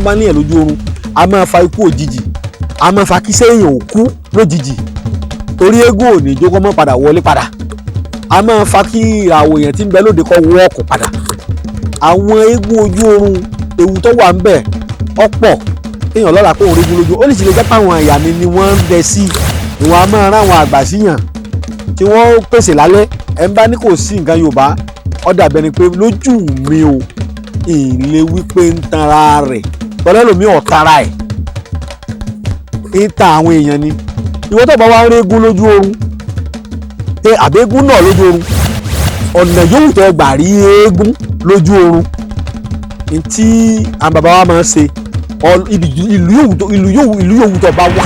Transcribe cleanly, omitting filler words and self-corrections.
bá níyàn lójú oorun, a máa fa ikú òjijì, a máa fa kí sẹ́yìn ò kú lójijì, torí eégún ò ní jókòó mọ́ padà wọlé padà. A máa fa kí ìràwọ̀ èèyàn tí ń bẹ lóde kọ́ wọ́ọ̀kù padà. Àwọn eégún ojú oorun, ewu tó wà ń bẹ ọ̀pọ̀. Kéèyàn lọ́la kó òun rígun lójú, ó lè sì lè jẹ́ pé àwọn àyà mi ni wọ́n ń dẹ sí. Ìwọ̀n a máa rán àwọn àgbà síyàn tí wọ́n pèsè lálẹ́. Ẹ̀ ń bá ní kò sí nǹkan Yorùbá, ó dàbí ẹni pé lójú mi ò ìlé wípé ń tanra rẹ̀ tọ́lẹ́ lómi ọ̀tara ẹ̀ ń ta àwọn èèyàn ni. Ìwọ tó bá wá ń régún lójú oorun tẹ àbégún náà lójú oorun, ọ̀nà yòówù tó gbà rí eégún lójú oorun ntí àwọn bàbá wa máa ń ṣe, ìlú yòówù tó bá wà.